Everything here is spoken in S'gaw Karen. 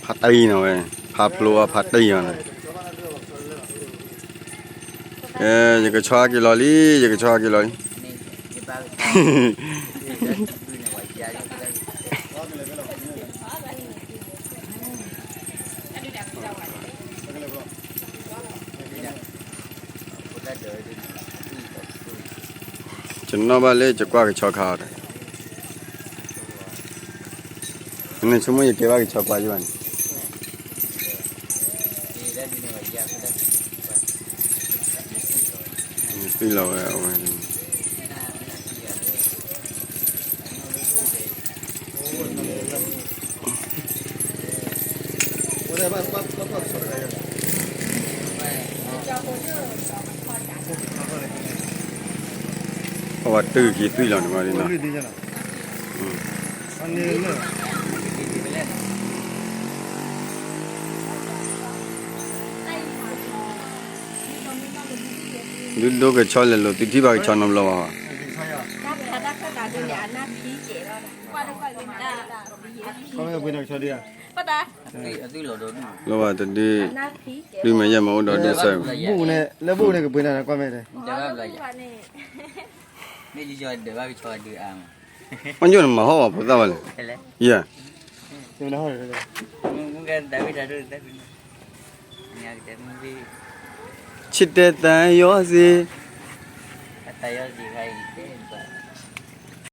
ဖးတံၢ်နီၤဝဲ, ဖးဖျိအဖးတံၢ်အီၤနီၤ, ယကဆီက့ၤလီၤလံ, ယကဆီက့ၤလီၤလံ. ယနီၣ်ဘၣ်လၢယကွၢ်ကဆီခါအီၤဒီး, နဆိကမိၣ်ယကဲဘၣ်ကဆီကွၢ်ယဘၣ်န့ၣ်, သံလီၤဝဲအဝဲ အဝဲတုၤက့ၤသွံၣ်လီၤန့ၣ်မးလံနီၤ. ဒုဒိကဆီလဲၤလိာ်သုထံၣ်ဘၣ်ကဆီနီတဘျီဘၣ်. လီၤဘၣ်တဒု, ဒုမ့ၢ်ယဲၢ်မ့ၢ်အိၣ်ဒီးဒုစဲး, လၢဘုန့ၣ်ကပှ့ၤနၤကွၢ်မဲာ်, မ့ၢ်ယိၤနမၤဟီၣ်ဘၣ်ဖိသၣ်ဘၣ်လဲၣ်, ယဲၢ်, ဆံတဲတၢ်ယီၤစ့, တၢ်ယီၤစ့ခါအံၤ